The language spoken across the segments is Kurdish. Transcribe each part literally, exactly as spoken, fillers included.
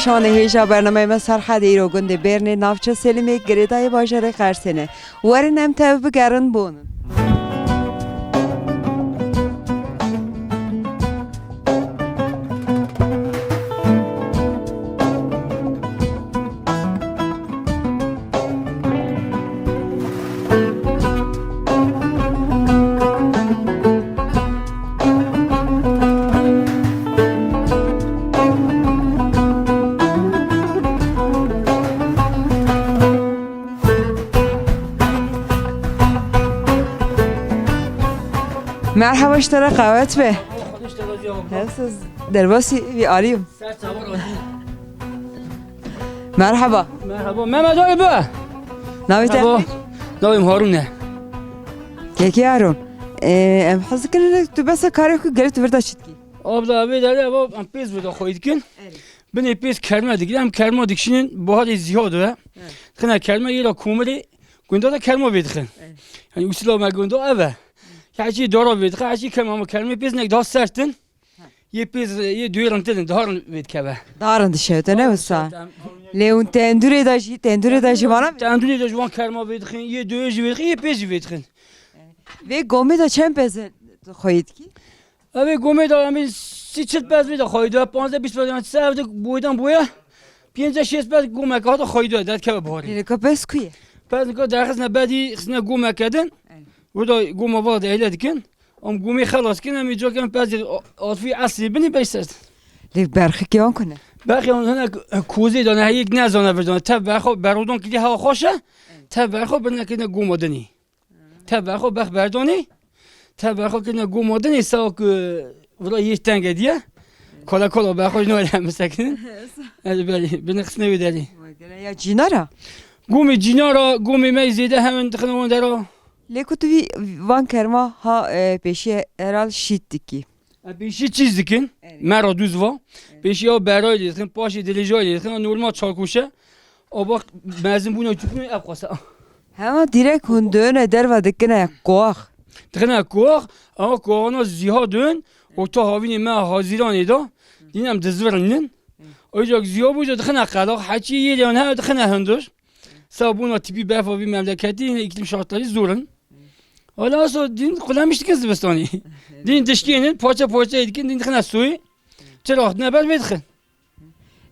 Şanê hêja bernameyê me Serhedê îro gundê Bêrnê navçe Selîmê girêdayê bajarê Qersê ne. Werin em tev bigerin bonin. Merhaba, ji te re qewet be. Nasılsınız? Derbasî vî alî yim. Ser çawa razî. Merhaba. Merhaba. Mehmet Ali be. Navê te? Merhaba. Navê min Harun e. Kekê Harun. Ee, em hez dikin tu besa karê xwe gelê tu vir de çi dikî? Abla, vê derê eva em pêz vir de xweyî dikin. Erê. Binê pêz kerme dikin. Em kerma dikişînin, baharê ziya dibe. Evet. Xine kerme yê la komirê gunda da kerma vê dixin. Evet. Yani usula me gunda ev e. Heçî dara vê dixin, heçî kerma, ama kermê pêz nek daha sertin. Yê pêz, yê duyê rintin, daha rin vê dikeve. Daha rin dişewite, ne wisa? Lê hûn tendûrê de jî, tendûrê de jî vana vê? Tendûrê de ji wan kerma vê dixin, yê duyê jî vê dixin, yê pêz jî vê dixin. Vê gomê de çend pez xweyî dikî? Ev ê gomê de em ê sî çil pez vê de xweyî de, panzdeh bîst pez, yani se ev de boydan boya. Pêncî şêst pez gomek hate xweyî de, derdikeve baharê. Lê nika pez ku ye? Pez nika derxistine bedî, xistine gomeke din. Evet. Burada goma va de eyle dikin. Em gomê xelas kin, em îca kin pezê a-, atfî eslî binî beş sed. Lê berxikê wan ku ne? Berxê wan hinek kozê dane, heyek nezane virdane. Tev berxo berodon kilî hewa xweş e. Tev berxo birine kirine goma dinî. Tev berxo bex berdonî. Tev berxo kirine goma dinî, sawa ku vira yê tenge diye. Kola kola berxo ji nû ele misekinin. Ez belî, birine xistine wê derî. Ya cînara? Gomê cînara, gomê me zêde hemin dixine wan dera. Lê ku tu vî van kerma ha, e, pêşiye herhal şît dikî. E, pêşiye çîz dikin. Evet. Mera dûz va. Evet. Pêşiye ya berayê lê dixin, paşê dirêjayê lê dixin, normal çarkoşe. A bak mezin bûna çûkûnê ev qasa. Hema direk hûn döne derva dikine koax. Dixine koax, ama koaxana ziha dön, orta havînê me hazîranê da, dîn em dizvirinin. Ocak ziya bû, dixine qedax, heçî yê yan he dixine hundir. Sabûna tîpî berfa vî memleketî, yine îklim şartları zor in. Hala so din kulemiş dikin zivistanî. Din dişkênin, parça parça dikin, din dixine soyê. Çira ne ber vê dixin.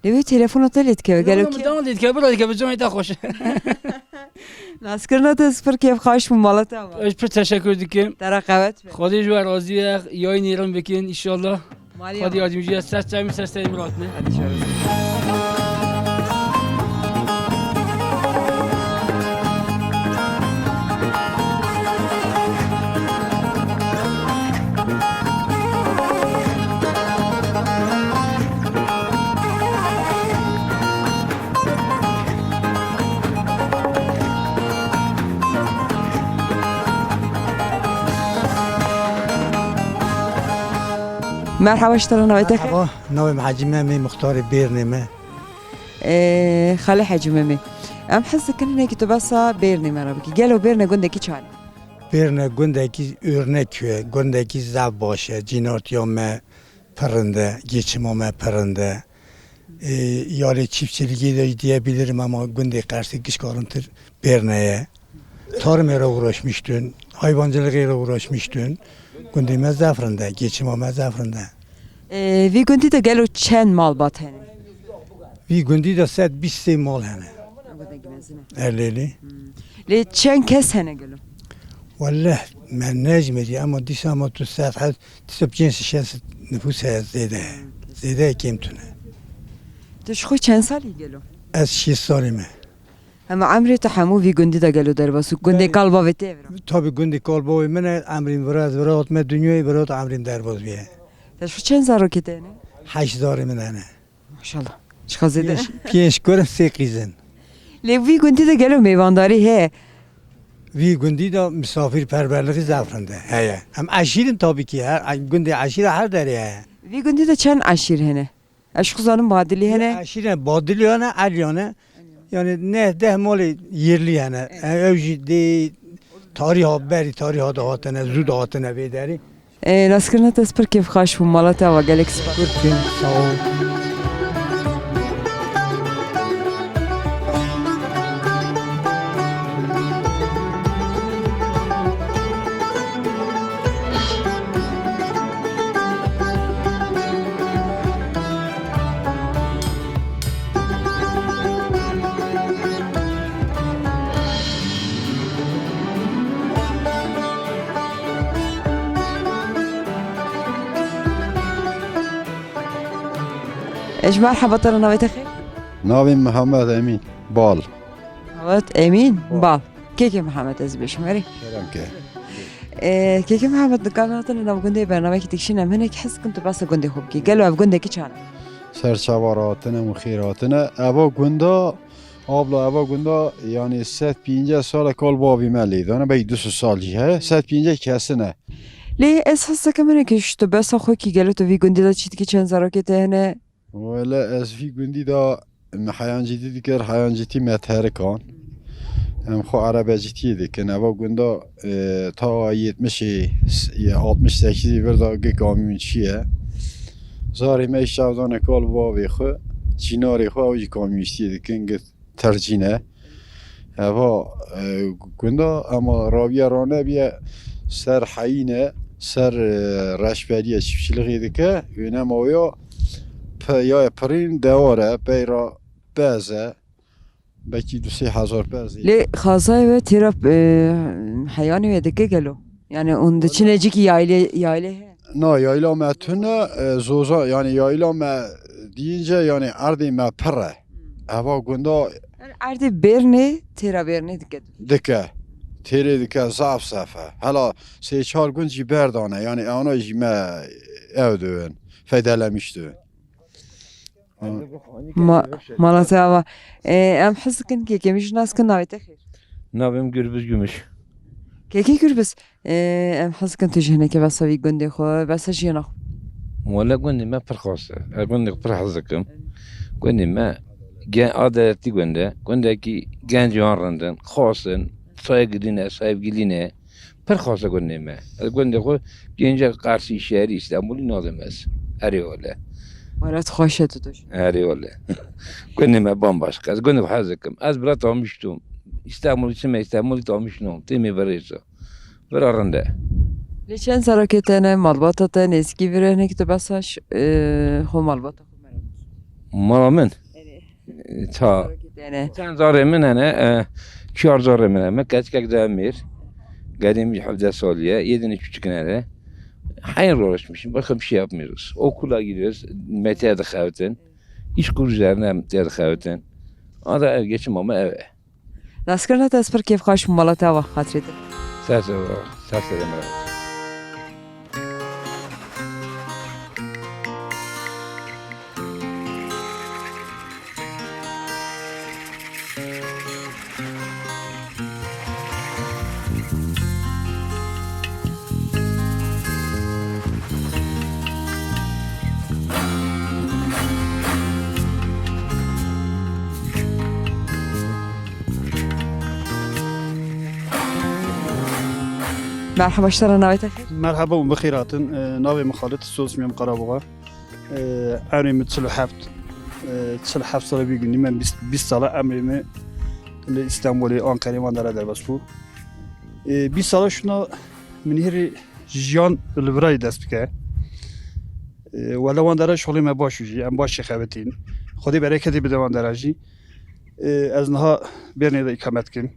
Lê wê telefona te lê dikeve, gelo Min ki? Dama lê dikeve, bira dikeve, canê te xweş. Naskirina te spir kêf xaş bû, mala te ava. Ez pir teşekkür dikim. Te re qewet be. Xwedê ji we razî be, yayînê rin bikin, inşallah. Malî Xwedê ava. Yardımcı ya, ser çavî ser serê mirat ne. Hadi şöyle. Merhaba, ji te re navê te xêr? Merhaba, navê min Hecî Memê, muxtarê Bêrnê me. Ee, Xalê Hecî Memê. Em hez dikin hinekî tu behsa Bêrnê me re bikî. Gelo Bêrne gundekî çawa ye? Bêrne gundekî örnek ye, gundekî zaf baş e, cînartiya me pir rind e, geçima me pir rind e. E, yarê çiftçilikê de diyebilirim ama gundê Qersê gişka rintir Bêrne ye. Tarımê re uğraşmıştın, hayvancılığı ile uğraşmıştın. Gundê me zaf rind e, geçima me zaf rind e. E, vî gundî de gelo çend malbat hene? Vî gundî de sed bîst sê mal hene. Ew gundekî mezin e. Erlêlî. Hmm. Lê çend kes hene gelo? Welleh, me nejmêrî, ama dîsa ma tu sed heft, dîsa pênc sed şeş sed nifûs heye zêde. Hmm. Zêde kêm tune. Tu ji xwe çend salî gelo? Ez şêst salî me. Hema emrê te hemû vî gundî de gelo derbas û gundê Tabii. Kalbavê te vira? Tabii gundê kalbavê min e, emrîm vira, ez vira hatime dinyayê, vira hat emrîm derbas bîye. Te ji xwe çend zarokê te hene? Heşt zarê min hene. Maşallah. Çiqa zêde. Pênc, pênc kur in, sê qîz in. Lê vî gundî de gelo mêvandarî heye? Vî gundî de misafirperverliği zaf rind e, heye. Em eşîr in tabii ki, her, gundê eşîra her derê heye. Vî gundî de çend eşîr hene? Ez ji xwe zanim Badilî hene. Eşîre Badilî hene, Elyan e. Yani neh deh malê yerli hene. Evet. E, ew jî dê tariha berî, tariha de hatine, zû de hatine vê derî. E, naskirina te spir kêfxaş bû, mala te ava gelek spas. Pir kêm, sağ ol. Ji merheba te re, navê te xêr? Navê Mihemed Emîn Bal. Mihemed Emîn Bal. Bal. Kêkê Mihemed ez bêjim, erê. Kerem ke. Ee, Kêkê Mihemed, nikane hatine nav gundê bernamekî dikişîne, em hinek hez dikin tu behsa gundê xwe bikî. Gelo ev gundekî çan e? Ser çavar hatine û xêr hatine. Eva gunda, abla, eva gunda, yani sed pêncî sal e kal bavê me lê dane, belkî du sed sal jî heye, sed pêncî kesin e. Lê ez hez dikim hinek ji tu behsa xwe kî, gelo tu vî gundê de çi dikî, çend zarokê te hene? Wele ez vî gundî de me heyancîtî dikir, heyancîtî me terikan. Em xwe erebecîtiyê dikin. Eva gunda, e, ta yetmişê, s-, ye altmış sekizî vir de gi kamyonçî ye. Zarê me îşev dane kal bavê xwe, çînarê xwe ew jî kamyonçîtiyê dikin, gi tercîne. Eva, e, gunda, ema raviye ranebiye ser heyîne, ser, e, reşberiye çiftçilixê dike, wêne mawya pe-, ya pirîn dewar e, peyra pez e, belkî du sê hezar pez e. Lê xazayê we têra, e, heyanê we dike gelo? Yani hûn diçine cîkî yaylê, yaylê heye? Na, yayla me tune, e, zoza, yani yayla me deyince yani erdê me pir e. Eva gunda. Yani erdê bêrnê, têra bêrnê dike. Dike. Têrê dike zaf zaf e. Hela sê çar gund jî berdane. Yani ana jî me ev dibin. Feydelemîş dibin. Ma-, mala te ava. E, em hez dikin kêkê min jî nas kin, navê te xêr? Navê min Gürbüz Gümüş. Kêkê Gürbüz, e, em hez dikin tu jî hinekê behsa vî gundê xwe, behsa jiyana xwe. Wele gundê me pir xweş e. Ez gundê xwe pir hez dikim. Gundê me gen-, adeletî gund e. Gundekî genc yan rind in, xweş in, saygilî ne, sahibgilî ne. Pir xweş e gundê me. Ez gundê xwe gencek Qarsî, şehrî Îstanbulî nadim ez. Erê wele. Welat xweş e tu toj. Erê wele. Gundê me bambaşka. Ez gundê xwe hez dikim. Ez bira tamiştum. Îstanbulî çime, Îstanbulî tamiştum. Têmê virêsa. Vira rind e. Lê çend zarokê te ne, malbata te, nêzîkî vir e, hinekî tu behsa ş-, e, xwe malbata xwe merak. Mala min? Erê. Ta. Zarokê te ne. Çend zarê min hene, e, çar zarê min hene. Min keçikek de mêr. Gelê min hevdeh salî ye. Yedi tane küçük hene. Hayır uğraşmışım. Başka bir şey yapmıyoruz. Okula gidiyoruz. Mete de xevetin. İş kur üzerine Mete de xevetin. Ada ev geçim ama ev. Naskirina te ez pir kêfxweş bûm, mala te ava, xatirê te. Ser ser, ser ser, Emre. Merhaba, ji te re, navê te xêr? Merhaba û bi xêr hatin. Ee, navê min Xalid, solismiyam Qaraboğa. Ee, emrê min çil û heft, ee, çil û heft sala vî gundî me, bîst, bîst sala emrê min li Îstanbulê, Ankarê, van dera derbas bû. Ee, bîst sala şûna min hêrî jiyan li virayê dest bike. Ee, wele van dera şolê me baş û jî, em baş jî xebitîn. Xwedê bereketê bide van dera jî. Ee, ez niha Bêrnê de îkamet dikim.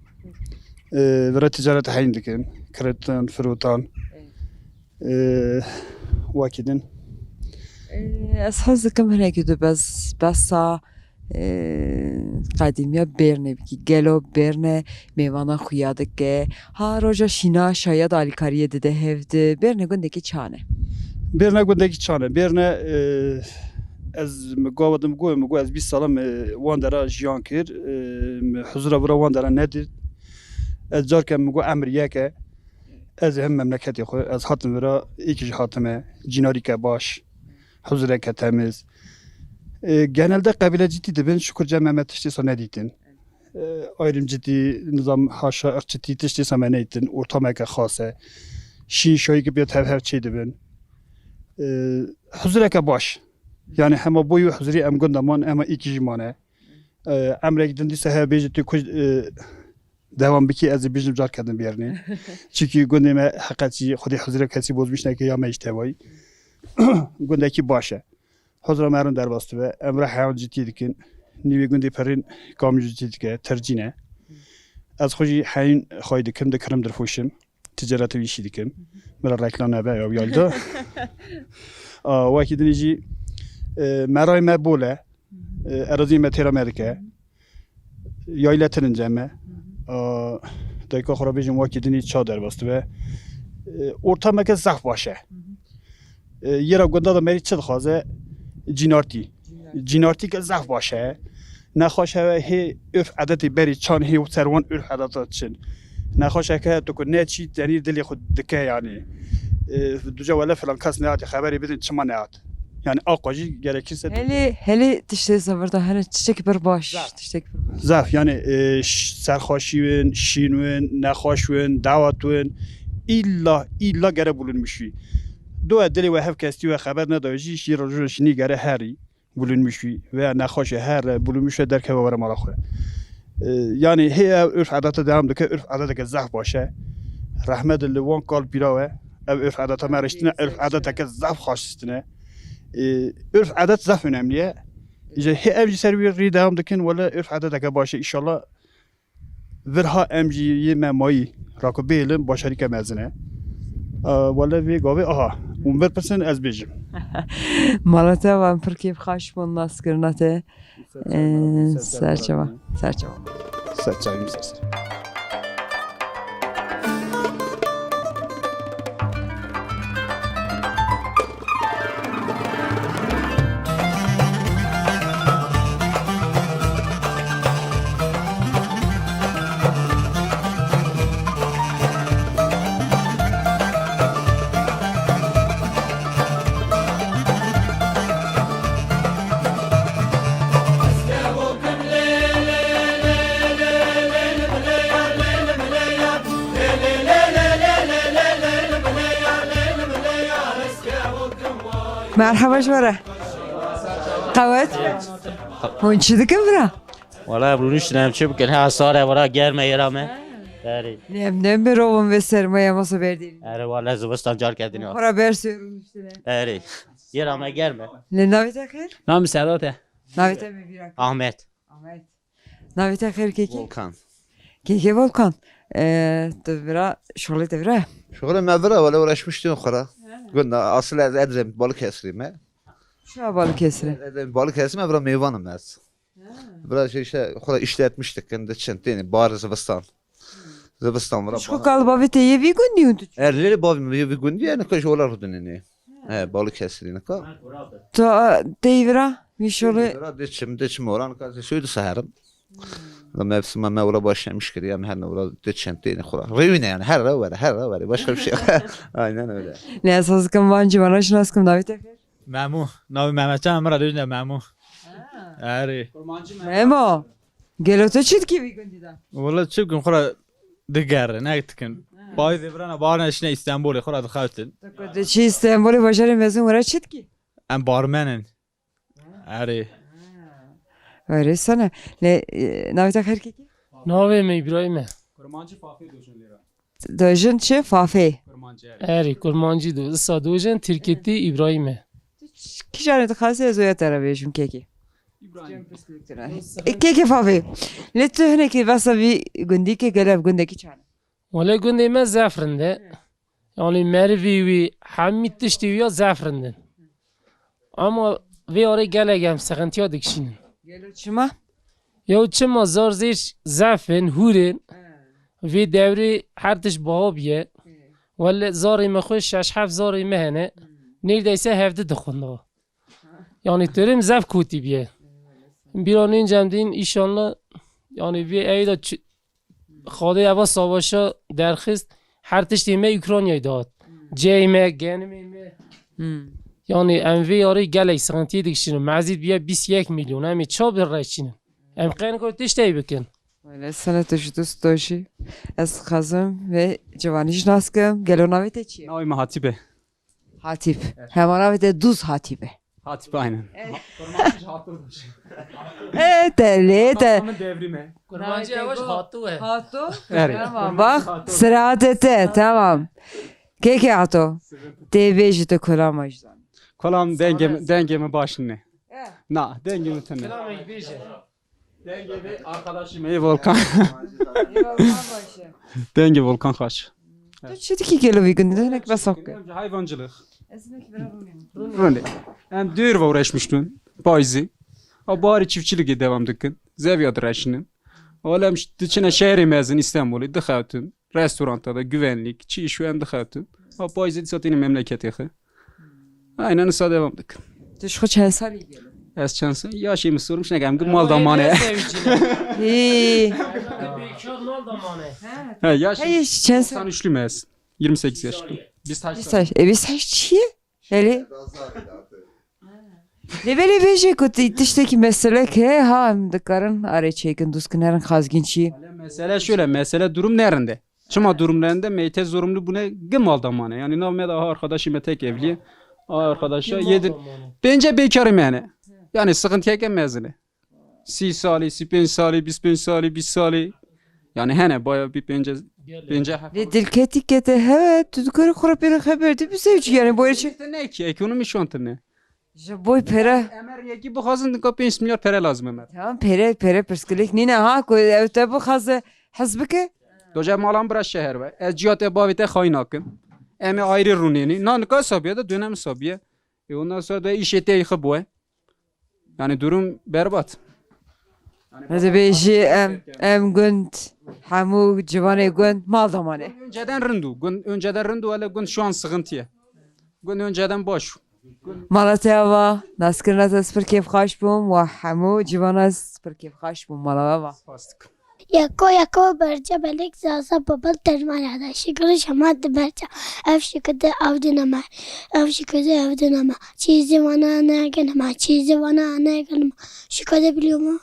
Ee, vira ticaret heyîn dikim. Kiritin, firotan. Ee, wekî din. Ee, ez hez dikim hinekî tu bes-, behsa, ee, qedîmiya Bêrnê bikî. Gelo Bêrne mêvana xuya dike? Ha roja şîna şaya da alîkariyê dide hevdi. Bêrne gundekî çan e? Bêrne gundekî çan e? Bêrne, ee, ez mi gava dim got, mi got ez bîst sala me wan dera jiyan kir. Ee, mi huzura vira wan dera nedît. Ez carke mi got emir yek e. Ez ê hem memleketê xwe, ez hatim vira, îkî jî hatime, cînarîke baş, huzureke temiz. E, genelde qebîlecîtî dibin, şukur cem me tiştê sa nedîtin. E, ayrımcitî, nizam, haşa, ırkçitî, tiştê sa me nedîtin, ortameke xas e. Şîn şayî ki pê tev hev çê dibin. E, huzureke baş. Yani hema boyî huzurî em gunda man, hema îkî jî mane. E, emrek din dîsa heye bêjî tu kuj, e, devam bikî, ez ê bijim carke din Bêrnê. Çikî gundê me heqet jî Xwedê huzurê kesî bozmiş neke ya me jî tevayî. Gundekî baş e. Huzura me rin derbas dibe. Em re heyancîtî dikin. Nîvê gundê pirîn kamyonîtî dike, tercîne. Ez xwe jî heyîn xwey dikim, dikirim dirfoşim. Ticareta wî işî dikim. Min re reklam nebe ya, yayda. A, wekî dinê jî E, merayê me bol e. E, erazî me têra me dike. Yayla tinince me. E, dayika xwe re bêjim wekî dinî ça derbas dibe. E, ortameke zehf baş e. E, yê re gunda de merî çi dixwaze? Cînartî. Cînartî ke zehf baş e. Nexweş heve hê örf edetê berî çan hê ser wan örf edeta çin. Nexweş heke tu ku neçî tenî dilê xwe dike yanî. E, duca wele filan kes nehatî xeberê bidin çima nehat. Yani aqwa jî gerekirse Helê, helê tiştê zevirda hene tiştek bir baş. Zaf. Tiştek bir baş. Zaf yani e, ş- serxweşî win, şîn win, nexweş win, dawet win. İlla, illa gere bulunmuş wî. Doya dilê we hev kestî we xeber nedaye jî şî rojû şînî gere herî bulunmuş wî veya nexweşê her bulunmuş ve derkeve were mala xwe. E, yani hê ev örf edete devam dike, örf edeteke zaf baş e. Rehmet li wan kal pîra we. Ev örf edete me riştine, örf edeteke zaf xaşistine. E, örf edet zaf önemli ye. Îje hê ev jî ser wî rî devam dikin, wele örf edeteke baş e. Înşallah virha em jî yê me mayî ra ku bêlin başarîke mezin e. E, wele vê gavê aha. Hûn birpirsin ez bêjim. Mala te van pir kêfxaş bûn naskirina te. Ee, serçava. Serçava. Serçavî ser ser. Merhaba ji we re. Qewet. Hûn çi dikin vira? Wala rûniştin em çi bikin? Ha sare wala germe yera me. Erê. Ne em ne mirov in vê sermaya masa berdîn. Erê wala zivistan car kedin ya. Xora ber ser rûniştine. Erê. Yera me germe. Ne navê te xêr? Navê Sedat e. Navê te me vira. Ahmet. Ahmet. Navê te xêr kekî? Volkan. Kekî Volkan. Ee, tu vira, şolê te vira? Şolê me vira, wele uğraşmıştım xora. Gunda asıl ez Edrem, Balıkesirliyim he. Şa Balıkesirli. Edrem, Balıkesirliyim, vira meyvanım ez. Vira şey işte, xora işletmiştik, kendi çenteyni, bar zivistan. Zivistan vira. Şu kalba ve te ye vî gundî û tu? Erleri bavim ye vî gundî, yani kaç olar hudunini. He, Balıkesirliyim ka. Tu te vira, vî şolê. Vira de çim, de çim oran ka, söyle saharım. La mevsima me ola başlamış kiri, yani her ne ola de çenteyni xora. Revine yani, her ra var, her ra var. Başka bir şey. Aynen öyle. Ne esas kim vancı bana şuna sıkım davet et. Memo. Navê Mehmetcan, em re dibêjin Memo. Ha. Erê. Memo. Gelo tu çi dikî vî gundî de? Wala çi bikim, xwe re digerin, ne dikin. Ha. Payîzê virana baharê şine Îstanbulê, xwe re dixewtin. Tu ku diçî Îstanbulê bajarê mezin were çi dikî? Em barmen in. Ha. Erê. Ha. Erê sene. Ne, e, navê te xêr kekî? Navê me Îbrahîm e. Kurmancî fafê dojin lêra. Dojin çi? Fafê. Kurmancî, erê. Erê, kurmancî do. Isa dojin, tirkîtî Îbrahîm e. Tu ç-, kîjanê dixwazî ez oya te re bêjim kekê. Îbrahîm. E, kekê fafê. Lê tu hinekî besa vî gundî ke gel ev gundekî çan e? Wele gundê me zef rind e. Hı. Yani merivî wî, hemî tiştî wî ya zef rind in. Ama vê arê gelek em sixintiya dikişînin. Gelo çima? Ya çima zar zêr zef in, hûr in. He. Vê dewrê her tişt baha bûye. He. Wele zarê me xwe şeş heft zarê me hene. Hmm. Nêrdeyse hevdi dixwin da. Yani terim zef kotî bûye. Bîra nêncem dîn, înşallah, yani vê ewê de çi-, Xwedê eva savaşa derxist, her tiştê me Ukraynayê dihat. Hmm. Ceyê me, genimê me. Hmm. Yani em vê yarê gelek sixintiyê dikişînin. Mezîd bûye bîst yek milyon. Em ê ça bireçînin? Em qenkor tiştê bikin. Wele sene tu ji dust doşî. Ez xezim ve ciwanî ji nas kim. Gelo navê te çi ye? Navê me Hatîp e. Hatîp. Evet. Hema navê te duz Hatîp e. Hatîp aynen. Evet. Kurmancî Hatîp. E, te lê te. Kurmancî Devrîm e. Kurmancî Yavaş Hatû e. Hatû? Evet. Tamam, bak, sıraatê te, tamam. Kekê Ato. Tê bêjî tu kulama ji zanî. Kolam dengê, dengê min baş nîne. Eh. Na, dengê min tune. Dengê vê arkadaşım ê Volkan. Ê Volkan baş e. Dengê Volkan xweş. Tu çi dikî gelo vî gundî? Hinek bes xwe kir. Hayvancılık. Ez hinek bira rûnê. Rûnê. Em dûr ve uğraşmıştın. Payzî. A baharî çiftçilikê devam dikin. Zeviya direşinin. Olem diçine şehrê mezin İstanbul'u dixewtin. Restoranta da güvenlik, çi iş em dixewtin. A payzî dîsa têne memleketê xwe. Aynen wisa devam dikin. Tu ji xwe çend salî gelo? Ez çend sal? Yaşê min sormuş nekem, mal damane. Hî. Bekar mal damane. Ha, yaş Hey, çend sal? Doksan üçlü mü ez? Yirmi sekiz yaşlı. Biz taş. Bîst heşt. E, bîst heşt çi ye? Hele. Lê belê bêje ku tiştekî meselek he, ha, em dikarin arê çêkin, dûst kin, herin xazgîn çi? Hele mesele şöyle, mesele durum nerinde? Çima durum nerinde? Meyte zorunlu bune gim alda mane. Yani nav me de aha arkadaşî me tek evliye. Aha arkadaşa yedin. Pence bekarî me hene. Yani sıkıntı yeke mezine. Sî salî, sî pênc salî, bîst pênc salî, bîst salî. Yani hene baya bir pence, pence. Lê dilketî kete hewe, tu dikarî xwe re pêre xeber de bizewcî, yani boyê çi? Ne ki, ekonomi şu an tine. Ji boy pere. Emer yekî bixwazin, dinka pênc milyar pere lazim emer. Tamam, pere, pere pirsgirêk nîne ha, ku ew te bixwaze hez bike. Doce malan bira şeher ve. Ez ciya te bavê te xayî nakim. Em ê ayrı rûnênî. Na nika sabiye de dönem sabiye. E, ondan sonra da işê te yıkı boy. Yani durum berbat. Ez ê bêjî em, em gund, hemû civanê gund mal damane. Önceden rindu. Gund, önceden rindu, hele gund şu an sıkıntıya. Gund önceden baş. Mala te ava, naskirina te ez pir kêfxaş bûm, wa hemû civana ez pir kêfxaş bûm, mala we ava. Spas dikim. Yeko yeko berce belek zaza babal termal ada. Şikiri şama de berce. Ev şikide avdinama. Ev şikide avdinama. Çizi vana ne gelma. Çizi vana ne gelma. Şikide biliyor mu?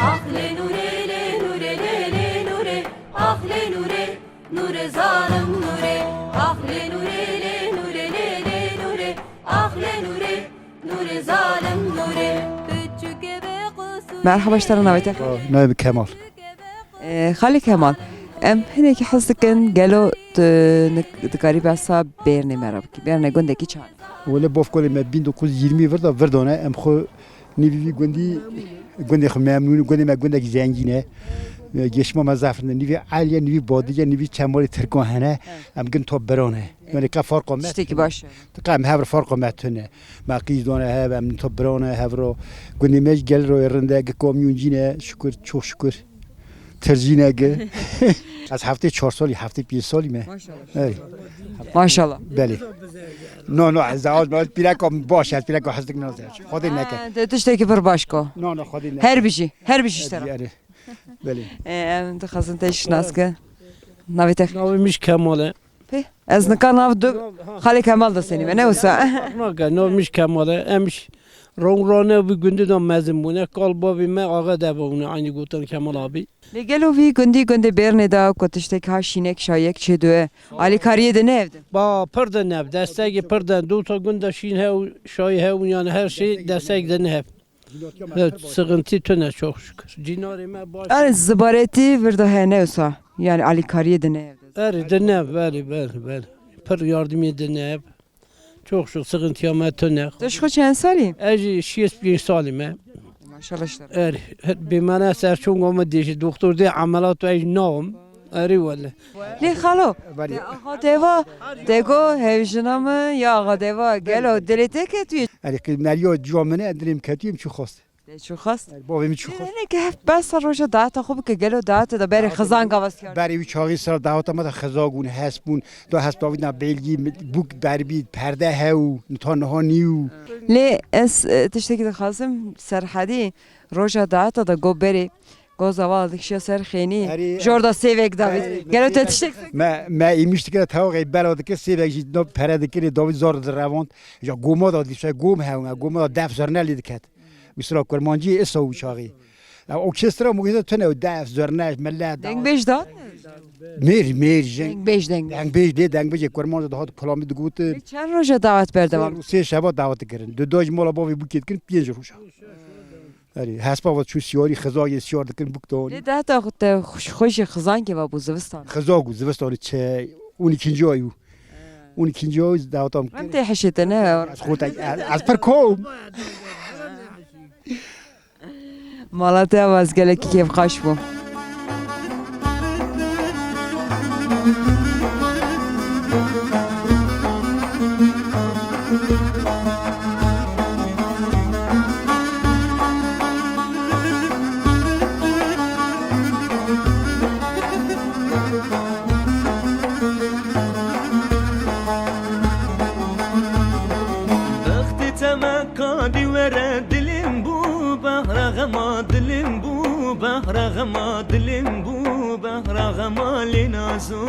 Ah lê nûrê, lê nûrê, lê lê nûrê. Ah lê nûrê, nûrê zalim nûrê. Ah lê nûrê, lê nûrê, lê lê nûrê. Ah lê nûrê, nûrê zalim nûrê. Merhaba, ji te re navê te? Navê min Kemal. Ee, Xalê Kemal, em hinekî hez dikin, gelo tu nik-, dikarî behsa Bêrnê me re bikî? Bêrne gundekî çawa? Wele bavkolê me bin dokuz yüz yirmi vir de vir dane, em xwe nîvî vî gundî, gundê xwe memnûn, gundê me gundekî zengîn e. Ee, geşma me zaf rind e. Nîvî Eliye, nîvî Badiye, nîvî Çemalê Tirkan hene. Em gund top birane. Yani ka farqa me. Tiştekî baş e. Ka em hev re farqa me tune. Me qîz dane hev, em top birane hev re. Gundê me jî gel re rind e, gi kamyoncî ne, şükür, çok şükür. Tirzî ne gi. Ez heftê çar salî, heftê pênc salî me. Maşallah. Ey. Maşallah. Belê. No, no, ez zewaj me, ez pîreka baş, ez pîreka hestik nazir. Xwedê neke. Ha, de tiştekî pir baş ko. No, no, Xwedê neke. Her bijî, her bijî ji te re. Erê, erê. Belê. Ee, em dixwazin te şinas ke. Navê te? Navê min jî Kemal e. Pê, ez nika nav du Xalê Kemal de senî me, ne wisa? Nake, navê min jî Kemal e. Em jî rong rane vî gundî de mezin bûne. Kal bavê me Axa Deva bûne, aynî gotin Kemal abi. Lê gelo vî gundî, gundê Bêrnê de ku tiştek ha şînek şayek çê due, alîkariyê de ne ev de? Ba, pir de nev, destekê pir de, dota gunda şîn hew, şayî hew, yani her şey destek de ne hev. Evet, sıkıntı tune çok şükür. Cinarê me baş. Erê, zibaretî vir de hene wisa. Yani alîkariyê de ne ev de. Erê, de ne, erê, erê, erê. Pir yardımê de ne ev. Çok şükür, sıkıntıya me tune. Tu ji xwe çend salî? Ez jî şêst pênc salî me. Maşallah işte. Erê, bê me ne ser çonga me dêjî doktor dê emelat ez nawim. Erê wele. Lê xalo, Belê. Te Axa Deva, te go hevjina min ya Axa Deva, gelo dilê te ketûye? Erê, qî meriya ciwa min e, dilê min ketûye, min çû xwest. Te çû xwest? Erê, bavê min çû xwest. Lê hinekî heft behsa roja daweta xwe bike, gelo daweta de berê xizan gavas kerd. Berê wî çaxî sira daweta me de xizak bûn, hesp bûn, da hesp davîna belgî, bûk berbî, perde hew, nita niha nîw. Lê ez, e, tiştekî dixwazim, Serhedî roja daweta de go berê, Goza vala dikişiya ser xênî. Erê, jor da sêvek davêt. Erê, gelo te tiştek? Me, me îmiş dikire tewxê bela dikir, sêvek jî no pere dikirê davî zor direvand. Ja goma da dîse gom hewna, goma da def zor ne lê diket. Misra kurmancî isa û çaxî. Ya orkestra mokestra tune def, zurne, millet, Dengbêj da? Mêr, mêr, jeng. Dengbêj, dengbêj. Dengbêj lê, dengbêjê kurmanca dihat, kulamî digotin. Lê çend roja dawet berdewam? Sê şeva dawet dikirin. Di doj mala bavê bûkê dikirin, pênc roja. Erê, hespa va çû siyarî, xizayê siyar dikirin, bûk da anî. Lê dehta xwe te xweş-, xweşî xizankê va bû zivistan. Xiza ku zivistanê çi, on ikinci ay û. On ikinci ay daweta min kir. Em tê hişê te ne. Ez xwe te, ez, ez pir kom. Mala te ava ez gelekî kêfxweş bûm. Bextê te me kadî were, dilê min bû behra xema, dilê min bû behra xema, dilê min bû behra xema lê nazo.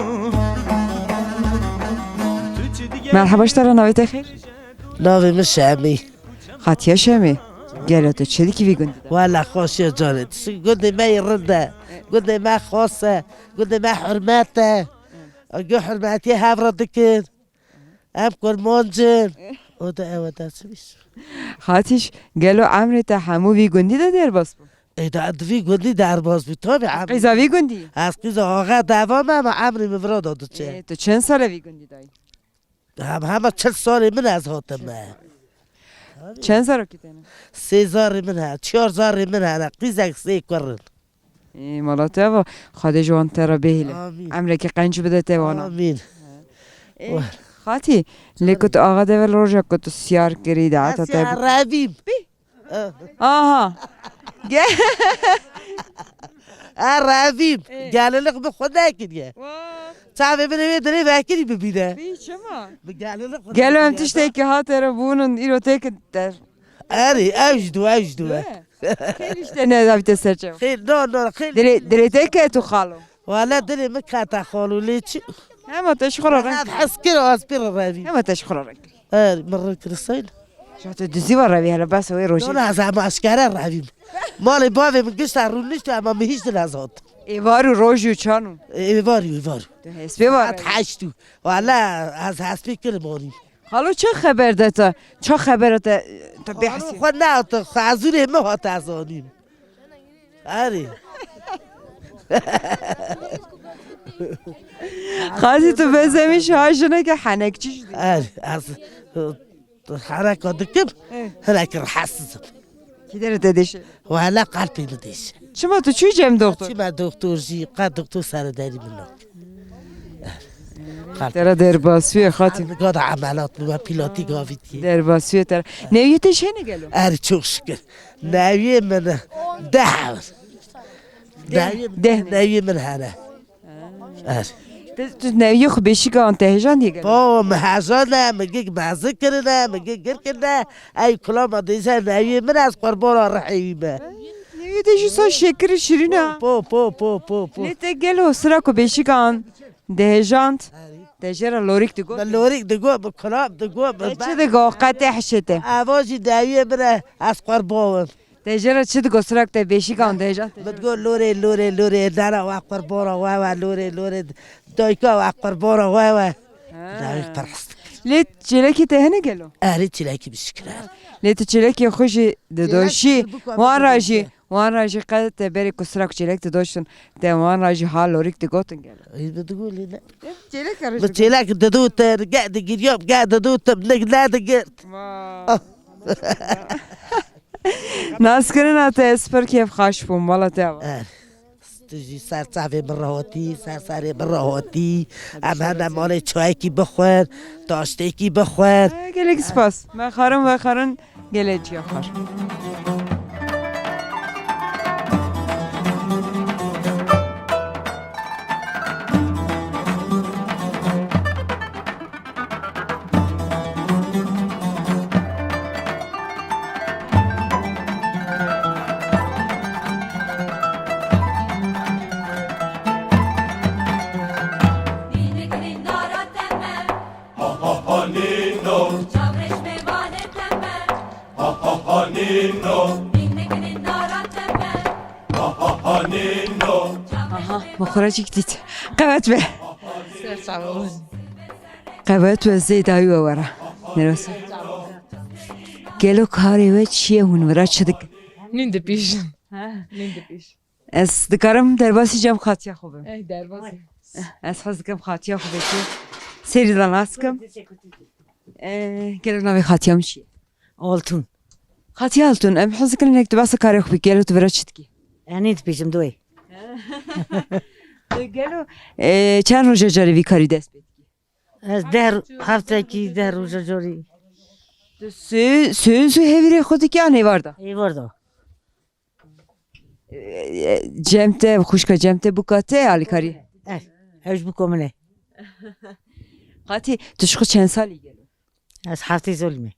Tu çi digerî? Merheba ji te re, navê te xêr? Navê min Şemî. Xatiya Şemî, gelo tu çi dikî vî gundî de? Wela xweşiya canê. Tu gundê me yê rind e. Gundê me xas e. Gundê me hurmet e. Gu hurmetiyê hev re dikin. Em kurmanc in. O da ew e, da çi bîs. Xatiş, gelo emrê te hemû vî gundî de derbas bû? Ê, da di vî gundî derbas bû. Tabii em. Qîza vî gundî? Ez qîza axa deva me, ama emrê min vira da diçe. Ê, tu çend sal e vî gundî de yî? Hem, hema çil salê min ez hatime. Çend zarokî te ne? Sê zarê min hene, çar zarê min hene, qîzek sê kur in. Ê, mala te ava, Xwedê ji wan te re bihêle. Amîn. Emrekî qenc bide te wana. Amîn. Ê, Xatî, lê ku tu axa devel roja ku tu siyar kirî de, ata te. Ez ya revîm. Aha. Ge- Erevîm. Ê. Geliniq bi xwe nekiriye. Wa. Çavê min ê wê dirê vekirî bibîne. Bî çima? Bi geliniq xwe Gelo em nekiriye. Tiştekî hate re bûnin îro têkin der. Erê, ew ji dû, ew ji dû. Xêr işte ne davîte serçe. Xêr, no, no, xêr. Dirê, dirê te ke tu xalo. Wala dilê min kete xalo lê çi? Hema te ji xwe re reng. Ev hez kir, ez pê re revîm. Hema te ji xwe re reng. Er, min reng kir seyl. Ja tu dizî ve revî hele bes wê rojê. Dona ez hema eşkere revîm. Malê bavê min gişta rûnişt, hema min hîç dil ez hat. Êvar û roj û çan û. Êvar û, êvar û. Tu hespê ve revî. Saet heşt û. Wala ez hespê kirim anî. Xalo çi xeber de te? Çi xeber te? Te bê hesî. Xwe ne te, xwe ezûrê min hat ez anîm. Erê. Qazî tu bezemî şaha jineke henekçî jî. Er, ez, e, heneka dikim, Eh. Hinek rahatsızım. Kî dere te dêşe? Wala qalbê min dêşe. Çima tu çû cem doktor? Çima doktor jî, qa doktor sere derî min. Te re derbasî ye, Xatî. Niga da emelat bû, me pîlotî gavî dî. Derbasî ye te re. Newiyê te jî hene gelo? Er, çok şükür. Newiyê min deh. Deh. Newiyê min, deh. Newiyê min hene. Er. Tu, tu newiyê xwe bêşîka an te hêjan diye gelo? Bo, min hejan e, min gik mezin kirine, min gik gir kirine. Ey kulama dêze newiyê min ez qurbana rihê wî me. Newiyê te jî sa şekir û şirîn e. Po, po, po, po, po, po. Lê te gelo sira ku bêşîka an dihêjand, te jê re lorîk digot? Min lorîk digot, min kulap digot, min. Te çi digot? Qe te hişê te. Eva jî dewiyê min e, ez qurbo bim. Te jê re çi digot? Sirak te bêşîka an dihêjand te jê re? Min digot lorê, lorê, lorê, nana we qurbora we we, lorê, lorê, dayka we qurbora we we. Ha. Dawî pir hest dikir. Lê çêlekî te hene gelo? Erê çêlekî bişikir. Lê tu çêlekê xwe jî didoşî, wan ra jî Wan ra jî qe te berê ku sirak çêlek didoştin, te wan ra jî ha lorîk digotin gelo? Ey, bi digo lê ne. Çêlek re Bi çêlek didotin, ge digiriyam, ge didotim, nik ne digirt. Wa. Naskirina te ez pir kêf xaş bûm, mala te ava. Eh, tu jî ser çavê min re hatî, ser serê min re hatî. Em hene malê çayekî bixwin, taştêkî bixwin. Eh, gelek spas. Me xarin vexarin. Gelê ciya xweş. Ha ha ha nîno. Çavreş mêvanê te me. Ha ha ha nîno. Bi xwe re çîk dît. Qewet be. Ser çavan. Qewet we zêdayî we were. Neresi? Gelo karê we çi ye, hûn vira çi dikin? Nîn dipîjin. Ha. Nîn dipîj. Ez dikarim derbasî cem xatiya xwe bim. Ey derbasî. Ez hez dikim xatiya xwe bêjim. Serî de nas kim. Ee, gelo navê xatiya min çi ye? Altun. Xatiya Altun, em hez dikin hinek tu behsa karê xwe bikî, gelo tu vira çi dikî? Enî dipîjim doyê. Gelo, e, çend roja carî vî karî dest pê dikî? Ez deh, heftekî deh roja carî. Tu sê, sê, sê hevîrê xwe dikî an êvar de? Êvar de. E, e, cem te, xwişka cem te, buka te alîkarî? Eh, ew ji buka min e. Xatî, tu ji xwe çend salî gelo? Ez heftê salî me.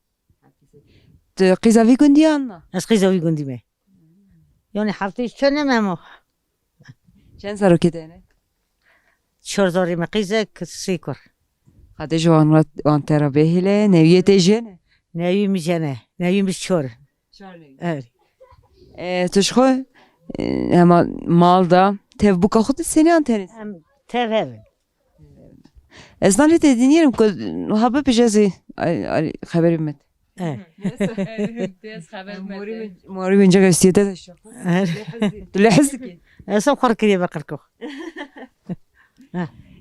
Tu qîza vî gundî an na? Ez qîza vî gundî me. Yani heftê çend me ama. Çend zarokê te ne? Çar zarê me qîzek, sê kur. Xatê ji wan, wan te re bêhile, newiyê te jê ne? Newiyê min jê ne. Newiyê min çar. Çar newiyê. Evet. E, tu ji xwe, e, hema mal da, tev buka xwe tu sêniyan tenê? Em tev hevin. Ez nanê te dinêrim ku ha bibêje zî, ay, ay, xeberî min. E. Dê ez xeber Morî me. Min, morî min cega stiyete de şa. E. Tu lê hez dikî? Ez xwe kiriye be qirkox.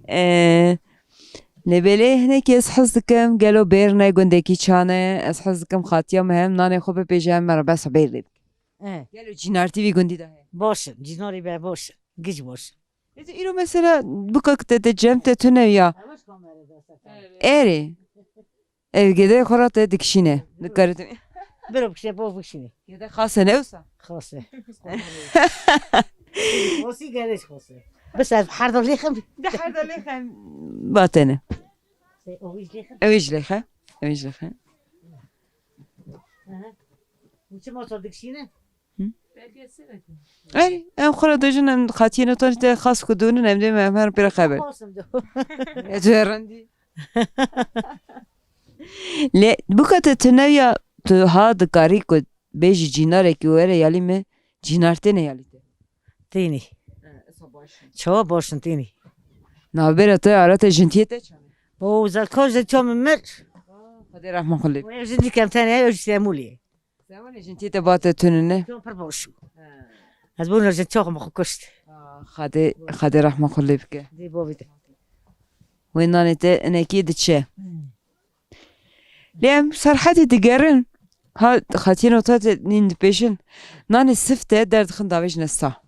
E, lê belê hinekî ez hez dikim, gelo bêr ne gundekî çane, ez hez dikim xatiya me hem nanê xwe bibêje, hem me re behsa bêr lê bike. E. Gelo cînartî vî gundî de heye? Baş in, cînarî be baş in, giş baş in. Êdî îro mesela bikak te de cem te tune ya. Erê. Ev gede xwe ra te dikişîne. Dikare te. Biro bikişe, bo bikişîne. Gede xase ne wisa? Xase. Xasi geleş xase. Bes ev her da lêxem. De her da lêxem. Batene. Ev îj lêxe. Ev îj lêxe. Ev îj lêxe. Aha. Çi motor dikişîne? Hı? Erê, em xwe re dojin, em xatiyê notan te xas ku dûnin, em dê me em her pêre xeber. Xasim do. E, tu rendî. Lê bika te tu newiya, tu ha dikarî ku bêjî cînarekî were yalî me, cînar têne yalî te? Tênî. Çawa baş in tênî. Navbera te ara te jintiyê te çawa? O zalka jintiyê min mir. Xwedê rehma xwe lê. Ev jin dikem tenê, ev ji Stemûlê. Sewanê jin tê te ba te tunine? Çon pir boş. Ez bûna jin çoxim xwe kuşt. Xadê, Xadê rehma xwe lê bike. Dê bo bide. Wê nanê te inekî diçe. Lê em Serhedê digerin. Ha, xatiyê nota te nîn dipêşin. Nanê sif te derdixin davêjine sa.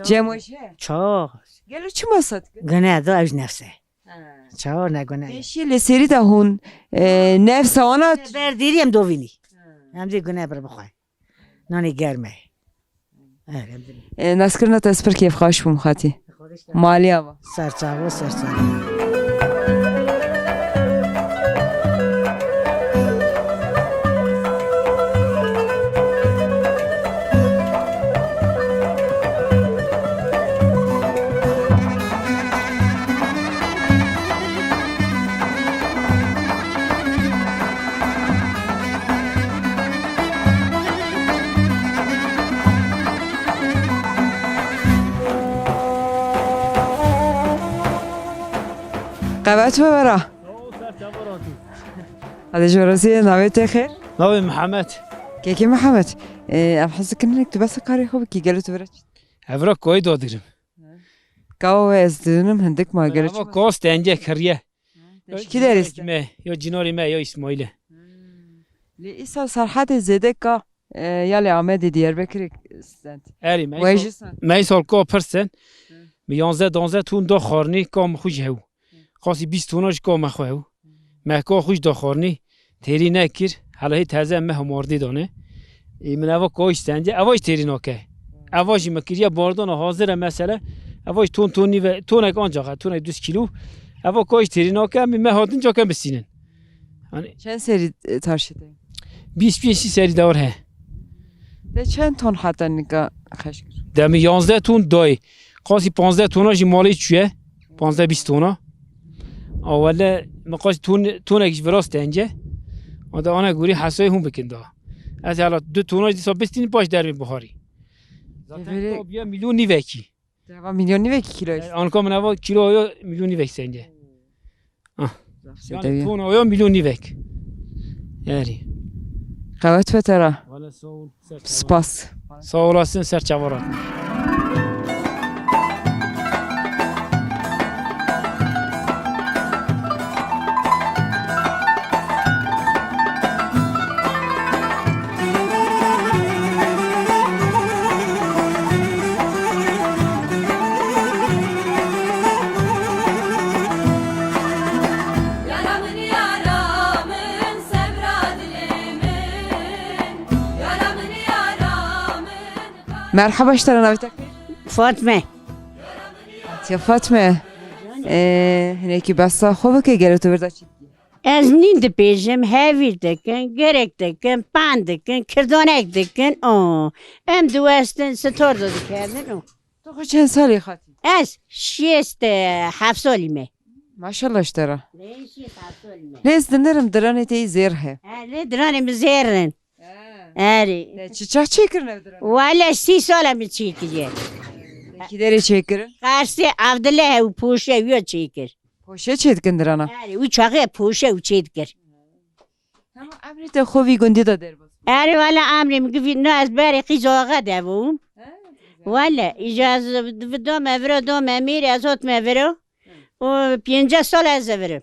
Cem we jî heye? Çok. Gelo çima sa dikin? Gune do ev ji nefse. Ha. Çawa ne gune? Pêşî li serî de hûn, e, nefsa wana. Ber dêrî em dovînî. Ha. Em dê gune bir bixwe. Nanê germ e. Evet, em dê. E, naskirina te ez pir kêfxweş bûm xatî. Maliya va. Serçava, serçava. Qewet be wera. Sağ ol, ser çava ratî. Hadi ji rosiyê navê te xêr? Navê Mihemed. Kekê Mihemed, e, em hez dikin hinek tu behsa karê xwe bikî, gelo tu vira çi? Evra koyê dadigirim. Kawa we ez dinim hindik ma gelo çi? Ama kos tenge kiriye. Te ji kî derê stend? Me, ya Cinarê me, ya Îsmaîl e. Lê îsal Serhedê zêde ka, e, ya lê Amedê Diyarbekirê stend. Erê, me Wê îsal, jî stend. Me îsal ka pir stend. Hı. Me yanzdeh danzdeh ton da xarnê ka min xwe ji hew. Hı. Qasî bîst tona ji ka me xwe hew. Hı. Me ka xwe ji da xarnê têrî nekir. Hela hê teze me hemardê dane. Ê, min eva kayî stendî, eva jî têrî nake. Eva jî me kiriye bardana hazir e mesele. Eva jî ton ton nîve, tonek ancak e, tonek du yüz kilo. Eva kayî jî têrî nake, em me hatin cake bistînin. Hani Çend serî, e, tarşê te? Bîst pênc sî serî dewar he. Te çend ton heta nika xeş kir? Demê yanzdeh ton dayê. Qasî panzdeh tona jî malê çûye. Panzdeh bîst tona. A wele min qasî ton, tonek ji vira stence. A de ana gorî hesayê hûn bikin da. Ez hela du tona jî dîsa bistînim paş dervê biharî. Zaten Vêrê- tabiye milyon nîvekî. Te heva milyon nîvekî kîlo ye? E, anka min heva kîlo oya milyon nîvek senge. Ah. Zaf zêde ye. Yani ton oya milyon nîvek. Yani. Qewet be te ra. Valla sağ ol. Spas. Sağ olasın, ser çavan hatin. Merhaba, ji te re, navê te kî? Fatme. Ya Fatme, e, hinekî behsa xwe bike, gelo tu vir de çi dikî? Ez nîn dipêjim, hevîr dikin, gerek dikin, pan dikin, kirdonek dikin. O, em diwestin, sitordo dikevin. O. Tu xwe çend salî xatî? Ez şêst heft salî me. Maşallah ji te re. Lê şêst heft salî me. Lê ez dinirim diranê te yî zêr he. He, lê diranê min zêr in. He. Erê. Te çi çax çêkirin ev diranê? Wele sî sala min çêkiriye. Te kî derê çêkirin? Qarsê Evdile hew poşe wiya çêkir. Poşe çêdikin dirana? Erê, wî çaxê poşe û çêdikir. Hema emrê te xwe vî gundî de derbas bû? Erê, wele emrê min givî, no ez berê qîz axa de bûm. He, güzel. Wele, îca ez vi-, dame viro, dame mêrê, ez hotme viro. Hı. Û pêncî sal ez virim.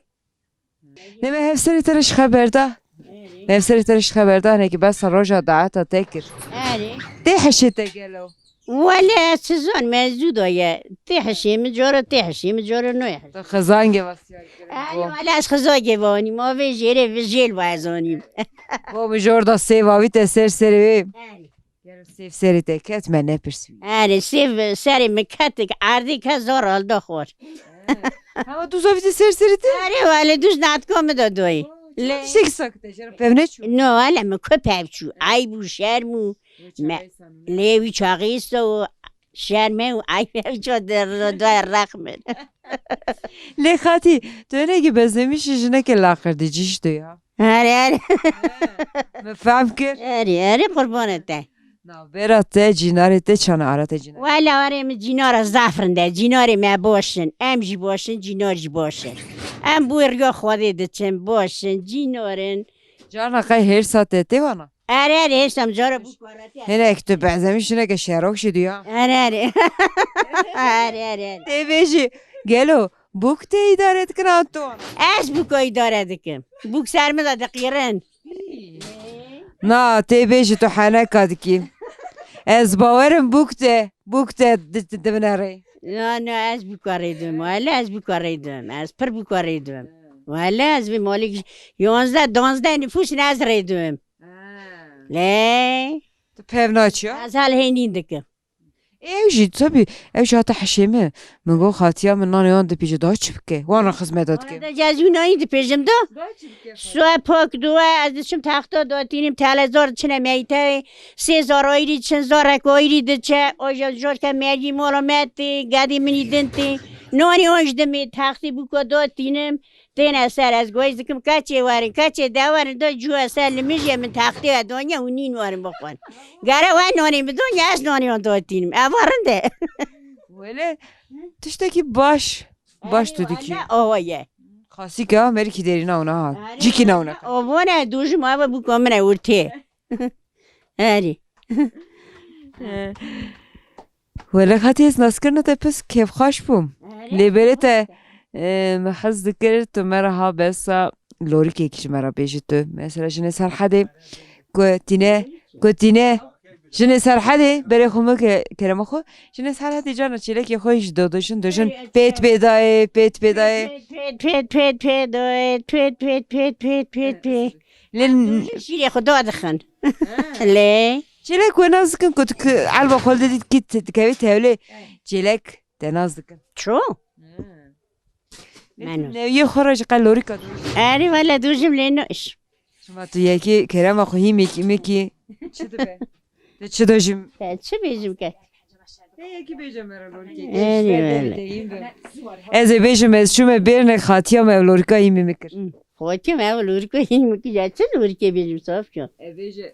Neme hevserê te re ji xeber da. Erê. Hevserê te re ji xeber da, hinekî behsa roja daeta te kir. Erê. Tê hişê te gelo? Wele ez çi zanim, ez zû daye. Tê hişê min cara, tê hişê min cara nayê. Tu xizangê vestiyar kirin. Erê, wele ez xizangê vanîm, ma vê jêrê vê jêl va ez zanîm. Bo min jor da sêv avî te ser serê wê. Erê. Gelo sêv serê te ket, me nepirsî wî. Erê, sêv serê min ketik erdê ke zor alda xor. He. Hema dûz avî te ser serê te? Erê, wele dûz natka min da doyê. Lê tiştekî sakit e, jera pev neçû? No, hele min ku pev çû? Ayb û şerm û me-, lê wî çaxî îsta û şerme û ayb ev ço der, der rex min. Lê xatî, tu hinekî bezemîş î, jineke laqir dî, cî ji tu ya. Erê, erê. He, min fehm kir. Erê, erê, qurbana te. Navbera te, cînarê te çan e, ara te cînar? Wele, erê, min cînara zaf rind e. Cînarê me baş in. Em jî baş in, cînar jî baş in. Em bo riya Xwedê diçin, baş in, cînar in. Carna qey hêrsa te tê wana? Erê, erê, hêrsa min cara bûka re tê. Hinek tu bezemîş, hineke şerok jî duya. Erê, erê. Erê, erê, erê. Tê bêjî, gelo bûk te îdare dikin an tu? Ez bûka îdare dikim. Bûk ser min de diqîrin. Na, tê bêjî tu heneka dikî. Ez bawerim bûk te, bûk te di-, di-, dibinerê. Na, na, ez bûka rê dibim. Wele ez bûka rê dibim. Ez pir bûka rê dibim. Wele ez vê malê yonzdeh, donzdeh nifûs ne ez rê dibim. Ha. Lê. Tu pev naçiya? Ez hal hênîn dikim. Ew jî, tabî, ew jî hate hişê min. Min got, xatiya min nanê wan dipêje, daha çi bike? Wan re xizmeta dike. Arada ez wî nayî dipêjim da. Daha çi bike? Suwe pak duwe, ez diçim texta datînim, telezor diçine meyteyê. Sê zar ayrî diçin, zarek ayrî diçe. Oja jorke mergî mola me tê, gedî minî din tê. Nanî wan ji dimê textî bûka datînim. Têne ser ez guhêz dikim, keçê werin, keçê de werin, da cû ez ser li min jê min textê we daniye û nîn werin bixwin. Gere we nanê min daniye ez nanê wan datînim. Eva rind e. Wele tiştekî baş, baş tu dikî. Wele awa ye. Xasîka merîkî derîna wina ha. Cîkî newna. Avone dûjim ava bûka min e urtê. Erê. Wele xatî ez naskirina te pis kêfxweş bûm. Erê. Lê berê te, e, me hez dikir tu me re ha behsa lorikekî ji me re bêjî tu. Mesela jinê Serhedê ku tîne, ku tîne jinê Serhedê berê xwe min ke kerema xwe. Jinê Serhedê carna çêlekê xwe jî dodojin, dojin pêt pê dayê, pêt pê dayê. Pêt, pêt, pêt, pêt, pêt, pêt, pêt, pêt, pêt, pêt, pêt. Lê şîrê xwe dadixin. Lê. Çêlek we nas dikin ku tu ki elba xwe li dît kî dikevî tevlê. Çêlek te nas dikin. Ço? Meno. Neviyê xwe re ji qe lorîka dûr. Erê wele dûjim lê no iş. Şima tu yekî kerema xwe hî mîkî mîkî. Çi dibe? Te çi dojim? Te çi bêjim ke? Te yekî bêje me re lorîkê. Erê wele. Ez ê bêjim ez çûme bêrne xatiya me ev lorîka hî mî min kir. Xatiya me ev lorîka hî mî kir. Ya çi lorîkê bêjim saf ya. E bêje.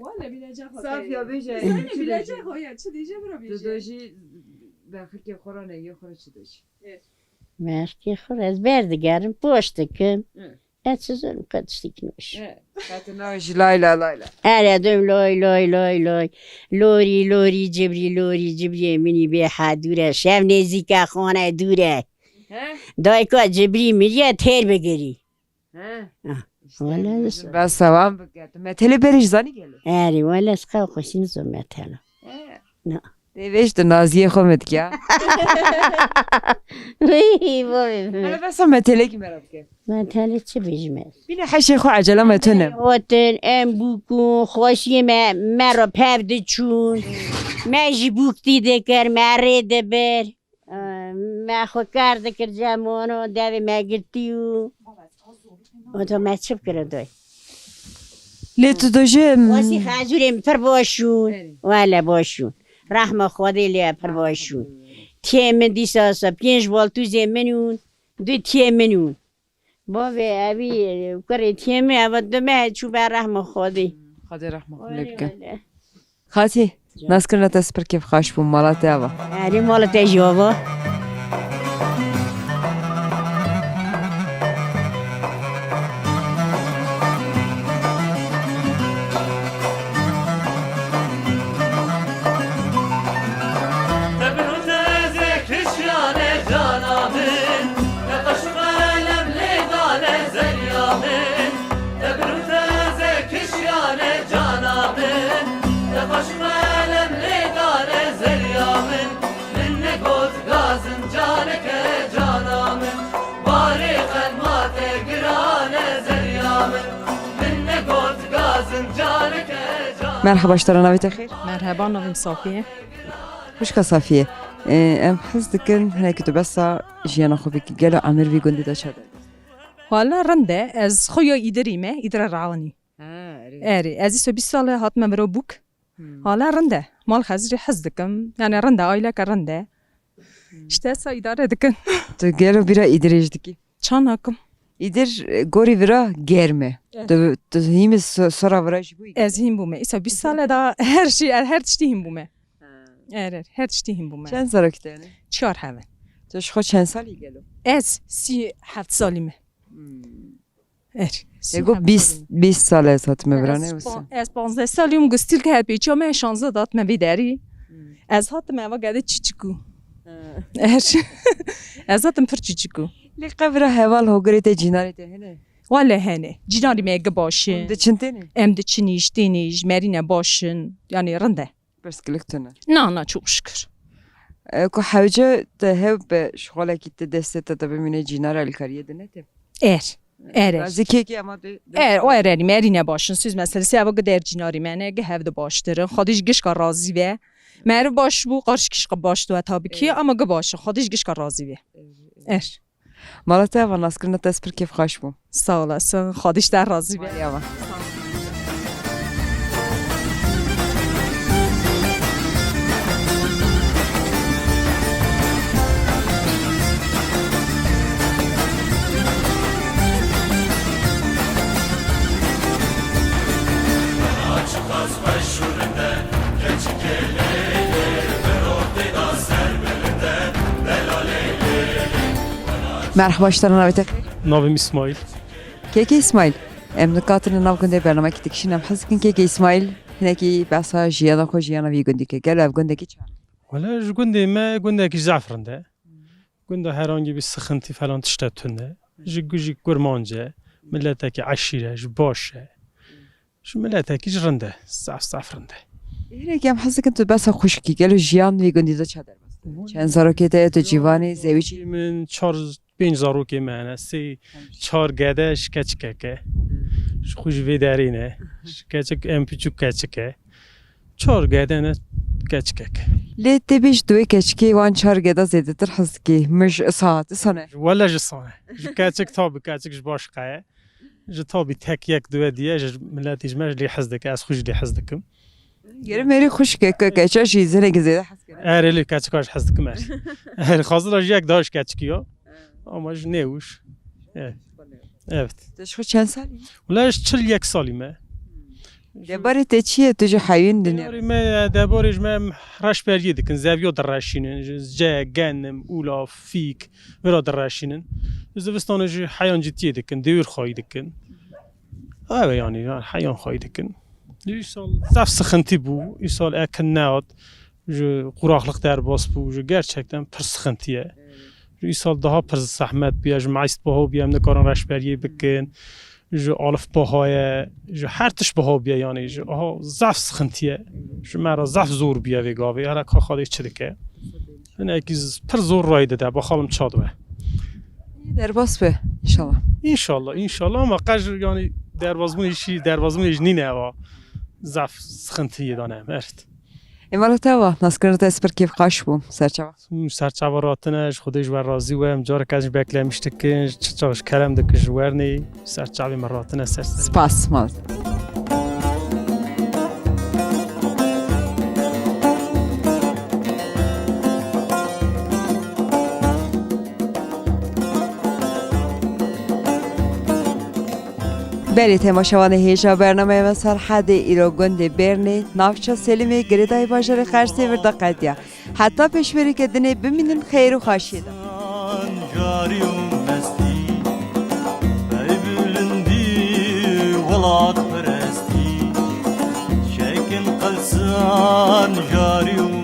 Saf ya bêje. Çi dojî? Çi dojî bira bêje? Tu dojî Berxikê xwe re, neyê xwe re çi dişî? Berxikê xwe re ez berdigerim, poş dikim. Hı. Ez çi zorim, qe tiştekî nûş. Hı. Qe tu nayê jî lay la lay la. Her edum loy, loy, loy, loy. Lorî, lorî, cibrî, lorî, cibriyê minî bê hedûr e. Şev nêzîk e, xane dûr e. He? Dayika cibrî miriye têr bigirî. He. Ah, işte, wele, bes e. Bes e, wan bike. Tu metelê berê jî zanî gelo? Erê, wele ez qew xweşî nizom metela. He. Na. Tê vêj tu naziyê xwe min dike. Wî, bo bê. Hele bes e, metelekî me re bike. Metele çi bêjim ez? Bîne heşê xwe, ecela me tune. Otin, em bûkûn, xweşiyê me, me re pev diçûn. Me jî bûk tî dikir, me rê dibir. Me xwe kar dikir cem wan û devê me girtî û oto me çi bikire doy. Lê tu dojê, em, Wasî xezûrê min pir baş şûn. Erê. Wele baş şûn. Rehma Xwedê lê pir baş şûn. Tiyê min dîsa se pênc baltûzê min ûn, du tiyê min ûn. Bavê evî kurê tiyê min, eva du meh çû be rehma Xwedê. Xwedê rehma xwe lê bike. Wele, wele. Xatî, naskirina te spir kêfxweş bû, mala te ava. Erê, mala te jî ava. Tebir û teze kişiyane cana min, te qaş û qelem lê dane zerya min. Tebir û teze kişiyane cana min, te qaş û qelem lê dane zerya min. Min negot gazin caneke cana min, barê xelma te girane zerya min. Min negot gazin caneke cana min. Merhaba, ji te re, navê te xêr? Merheba, navê min Safiye. Xwişka Safiye, e, em hez dikin hinekî tu behsa jiyana xwe bikî. Gelo emir vî gundî de çawa derbas? Wala rind e, ez xwe ya Îdirî me, Îdira Rewanî. Ha, erê. Erê, ez îso bîst sal e hatime miro bûk. Hmm. Hala rind e. Mal xezirî hez dikim. Yani rind e, aileke rind e. Hmm. İşte sa îdare dikin. Tu gelo bîra Îdirê jî dikî? Ça nakim. Îdir, e, gorî vira germ e. Evet. Tu, tu hîmî so-, sora vira jî bûyî? Ez hîn bûme. Îsa bîst sal e da her şey, her tiştî hîn bûme. Ha. Er, er, her tiştî hîn bûme. Çend zarokî te hene? Çar hev in. Tu ji xwe çend salî gelo? Ez sî heft salî me. Hmm. Er, sî heft salî me. Te got bîst, bîst sal ez hatime vira, ne wisa? Ez pa-, ez panzdeh salî yim, gustil ke hepêçiya me şanzdeh dat me vê derî. Hmm. Ez hatim eva gede çiçikû. Ha. Er. Ez hatim pir çiçikû. Lê qe vira heval hogirê te, cînarê te hene? Wele hene. Cînarî me gi baş in. Hûn diçin têne? Em diçin îş, têne îş, merîne baş in. Yani rind e. Pirsgirêk tune? Na, na, çok şükür. E, ku hewce te hev be şixulekî te destê te de bimîne cînar alîkariyê de ne te? Er. Er, er. Razî kekî ama de, de. Er, o er, er, merîne baş in. Siz meselesi eva gi der cînarî me ne, gi hev de baştir in. Xwedî ji gişka razî be. Meriv baş bû, qarşikî jî baş dibe tabii ki, ama gi baş in. Xwedî ji gişka razî be. Er. Mala te ava, naskirina te spir kêfxweş bû. Sağ olasın. Xwedî ji te razî be. Mala ava. Merhaba, ji te re, navê te xêr? Navê min Îsmaîl. Kekê Îsmaîl, em nika tune nav gundê bernamekî dikişîn, em hez dikin kekê Îsmaîl hinekî behsa jiyana xwe, jiyana vî gundî ke. Gelo ev gundekî çawa? Wele ji gundê me gundekî zehf rind e. Gunda herhangî bir sıkıntı falan tişte tune. Ji, ji kurmanc e, miletekî eşîr e, ji baş e. Ji miletekî ji rind e, zaf zaf rind e. Hinek em hez dikin tu behsa xwişkî, gelo jiyan vî gundî de ça derbas? Çend zarokê te ye, tu civan î, zewicî? Min çar, pênc zarokê me hene, sê, çar gede, ji keçikek e. Ji xwe ji vê derê ne. Ji keçik, em piçûk keçik e. Çar gede ne, keçikek. Lê tê bê ji duwê keçikê wan çar geda zêdetir hez dikî? Min ji saet, îsa ne? Wele ji sane. Ji keçik tabi, keçik ji baş qeye. Ji tabî tek yek duwe diye, ji miletî ji me jî lê hez dike, ez xwe jî lê hez dikim. Gere merî xwişke ke, keçe jî zinekî zêde hez kene. Erê, lê keçika jî hez dikim er. Erê, xazila jî yek daha ji keçikî ya. Ama ji nêwûş. Evet. Evet. Te ji xwe çend salî? Wala ez çil yek salî me. Debarê te çi ye? Tu ji heyûn dinêrî? Debarê me, debarê ji me reşberiyê dikin, zeviya direşînin, ji ce, genim, ûlav, fîk, vira direşînin. Ji zivistanê ji heyan citiyê dikin, dêwir xwayî dikin. Ew e yanî, yanî heyan xwayî dikin. Îsal zaf sixintî bû, îsal ekin nehat, ji quraxliq derbas bû, ji gerçekten pir sixintî ye. Ji îsal daha pir zehmet bûye, ji meîst baha bûye, em nikarin reşberiyê bikin. Ji alif baha ye, ji her tişt baha bûye, yanî ji aha zaf sixintî ye. Ji me re zaf zor bûye vê gavê, here ka Xwedê çi dike. Hinekî z- pir zor rayê dide, baxalım ça dibe. Derbas be, înşallah. Înşallah, înşallah, ama qej yanî derbazbûnê jî, derbazbûnê jî nîne eva. Zaf sixintî yê dane, evet. Ê mala te ava, naskirina te ez pir kêfxweş bûm, serçava. Serçava ratine, ji Xwedê ji we razî we, em careke ez jî beklemiş dikin, ji çi çax ji kerem dikin ji wernê, serçavê me ratine ser serê. Spas, mal. Belê temaşevanê hêja bernameya me Serhedê îro gundê Bêrnê, navça Selîmê, girêdayî bajarê Qersê vir de qediya. Heta pêşberîke dinê bimînin xeyr û xaşiyê de. Carî û mestî, ey bilindî welatperestî, çekin qelsan carî û